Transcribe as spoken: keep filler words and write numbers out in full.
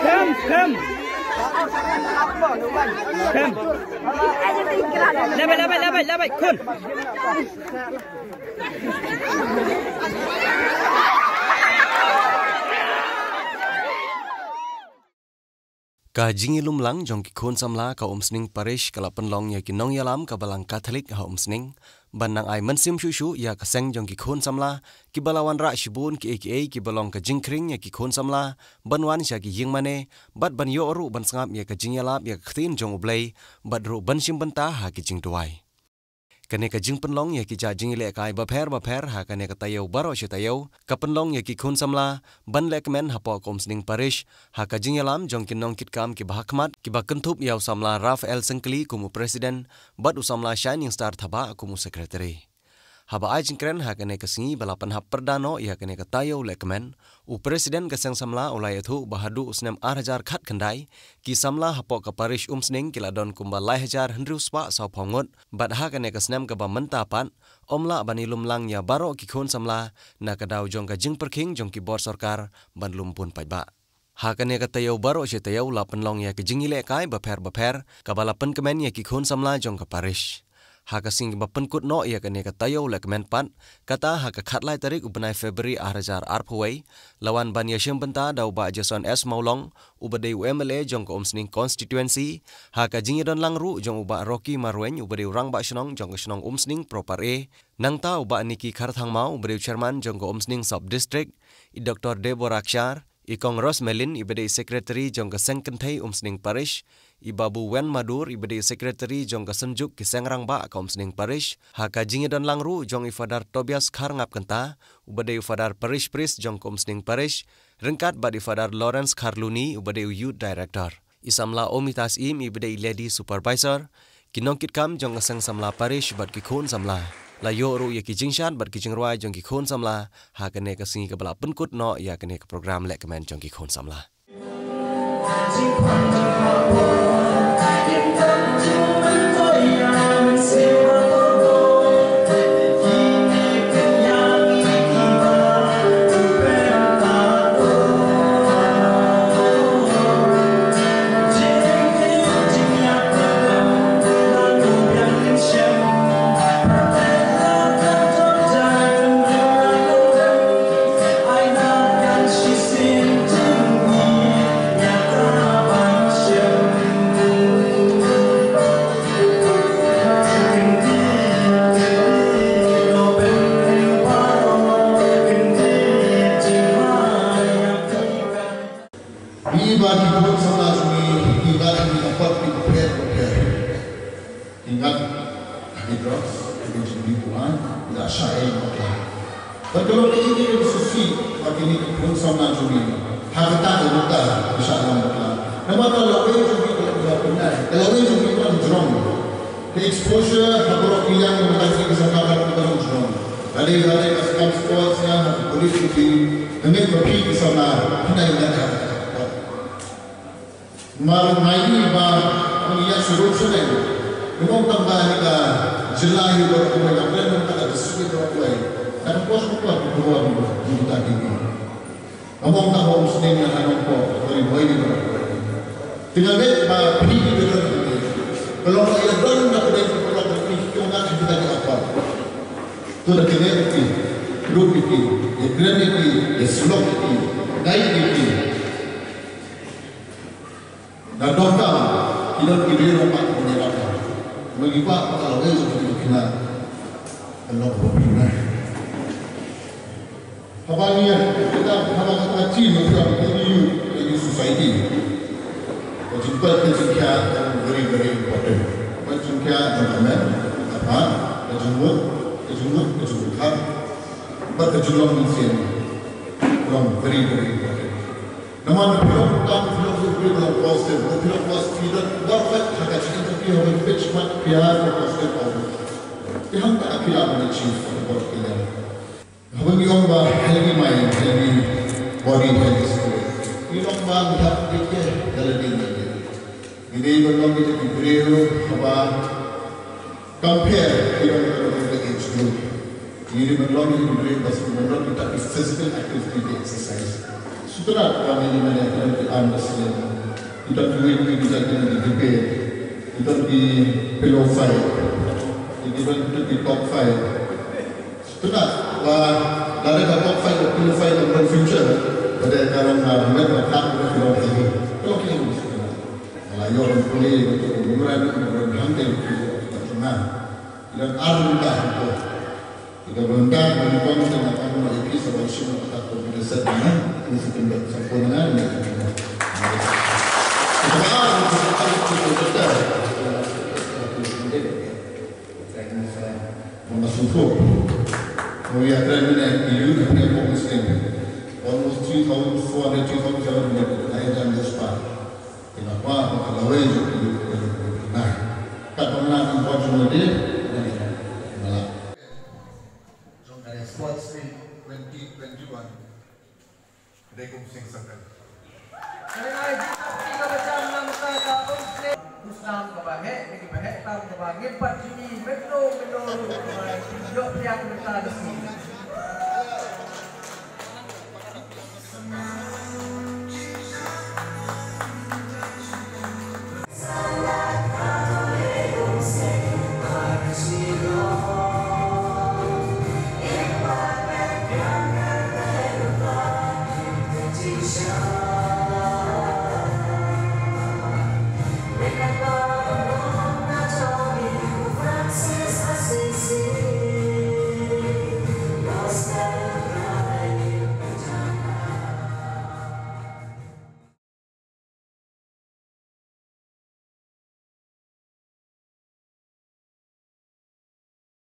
Kam, kam. Kam. Labai, labai, labai, labai, khun. Ka jingïalum lang jong ki khun samla ka Umsning Parish ka la pynlong ïa ki nongïalam ka balang Katholik ha Umsning ban nang ai mynsiem shuh shuh ïa ka seng jong ki khun samla kiba la wanrah shibun kiei kiei kiba long ka jingkhring ïa ki khun samla ban wan sha ki ïing mane bad ban ïoh ruh ban sngap ïa ka jingïalap ïa ka ktien jong U Blei bad ruh ban shim bynta ha ki jingduwai. Kane ka jingpynlong ïa ki jait jingïalehkai bapher bapher ha kane ka taïew baroh shi taïew ka pynlong ïa ki khun samla ban lehkmen hapoh ka Umsning Parish ha ka jingïalam jong ki nongkitkam kiba hakhmat kiba kynthup ïa u samla Raphael Syngkli kum u president bad u samla Shining Star Thabah kum u secretary. Haba ai jingkren ha kane ka sngi ba la pynhap pyrda noh ïa kane ka taïew lehkmen, u president ka seng samla u la ïathuh ba haduh u snem ar hajar khatkhyndai ki samla hapoh ka parish Umsning ki la don kumba lai hajar hynriew spah sawphew ngut. Bad ha kane ka snem kaba mynta pat ym lah ban ïalum lang ïa baroh ki khun samla na ka daw jong ka jingpyrkhing jong ki bor sorkar ban lum bun paidbah. Ha kane ka taïew baroh shi taïew la pynlong ïa ka jingïalehkai bapher bapher kaba la pynkmen ïa ki khun samla jong ka parish. Ha ka sngi ba pynkut noh ïa kane ka taïew lehkmen pat, kata ha ka khatlai tarik u bnai February ar hajar arphew wei, la wan ban ïashim bynta da u Bah Jason S Mawlong, uba dei u M L A jong ka Umsning constituency, ha ka jingïadon lang ruh jong u Bah Rocky Marwein uba dei u rangbah shnong jong ka shnong Umsning Proper A, nangta u Bah Nicky Kharthangmaw uba dei u chairman jong ka Umsning Sub District, i Doktor Deborah Kshar, i Kong Rose Melin iba dei secretary jong ka seng kynthei Umsning Parish, i Babu Wen Madur iba dei secretary jong ka Synjuk ki Seng Rangbah ka Umsning Parish, ha ka jingïadon lang ruh jong i Father Tobias Kharngap Kynta, uba dei u Father Parish Priest jong ka Umsning Parish, ryngkat bad i Father Lawrence Kharluni uba dei u Youth Director. I samla Omitas Im iba dei i Lady Supervisor, ki nongkitkam jong ka seng samla parish bad ki khun samla la ïoh ruh ïa ki jingshad bad ki jingrwai jong ki khun samla ha kane ka sngi kaba la pynkut noh ïa kane ka program lehkmen jong ki khun samla. Ngi ba ki khun samla jong ngi, ngi ngat ïa ki apot kiba pher bapher. Ngi ngat ha ki drugs, ha ki jingdih kuan, ngi la shah ïa bakla. Bad ka long kaei kaei kaba shisha ba kine ki khun samla jong ngi ha kata ka bynta ki shah ïa bakla. Namar ka lawei jong ngi ka long ba pynai, ka lawei jong ngi ka long jrong. Ka exposure ha baroh ki liang mynta ki samla ka long jrong. Lada, lada ka scam squad sha ha ka police ki, ka ngi ba phi ki samla pynai na ka. Mar ngai ba ngi ïa shuh shuh ne. Ngi ong tang ba ha ka jylla hi baroh kawei, ka kren tang ka district baroh kawei. Tang pos pos ko ko ni ta ki ni. Ngi ong tang ba Umsning na nong ko ko ri boi ni baroh kawei. Te nga ngeit ba phi ki don. Ka long ïa don na ka dei ka long ka phi ki ong na kita ki apa. To da kine ki ruh ki, ïa kren ki, ïa slok ki, ngai ki. Na dohkha ki don ki riew rangbah ki ïalap. Mynta ki kwah ba ka lawei jong ki. Na, ano ko pina. Haba ngi, kita haba ka chi no pura ka ni yu, ka ni society. Ka jingpait ka jingkhia ka very, very important. Pait jingkhia jong ka met, ka pa, ka jingmut, ka jingmut, ka jingmut khat. Bad ka jinglong mynsiem long very, very important. Namar na phi long tam, phi long superior, phi long positive, phi long positive, dan baroh ha ka jingim jong phi haba phi peit shakhmat phi ha ka positive outlook. Te hangta phi lah ban achieve baroh ki lem. Haba ngi ong ba healthy mind, healthy body, healthy spirit, ngi ong ba ngi hap peit ïa la dei, la dei. Ngi dei ban long kita ki briew haba compare ïa ka age group. Ngi dei ban long kita ki briew ba shu ban long kita ki physical activity, ki exercise. Sutrat ba ngi dei ban long kita ki arm wrestling, kita ki weight, kita ki debate, kita ki pillow fight, kita ki talk fight. Sutrat ba lada ka talk fight, ka pillow fight, ka long future, ba dei ka long, uh, met ba ka long, ka long healthy. Ka long healthy sutrat. Ala ïoh ram pule ïa ka tu bumrang ïa ka bumrang hangta ïa ka tu bumrang. Ïa ar ynda ha tu. Ïa ka bumrang ïa ka bumrang ïa ka bumrang ïa ki sa ban shim ïa ka tu bumrang set na. Ni si bumrang sa bumrang ïa ka bumrang. Ïa ka ar ïa ka bumrang ïa ka bumrang. Thank you, sir. Mama Sufro. Oh, yeah, try to, uh, you have a Muslim. Almost three thousand four hundred, three thousand seven hundred, I have done this part. Ina kwa, kwa ka lawei jong ki, ki, ki, na. Kat ba nga ki buat jong lade, na, na, na. Jong ka Sports Week twenty twenty-one. Dei kum sing sakan. Ka dei ai jingkyrpad ka ba jam na ka bynta ka Umslem. Muslim kaba heh, ne kiba heh tam kaba ngim pat jingim, mynno mynno ruh kaba ïoh pdiang mynta da sien.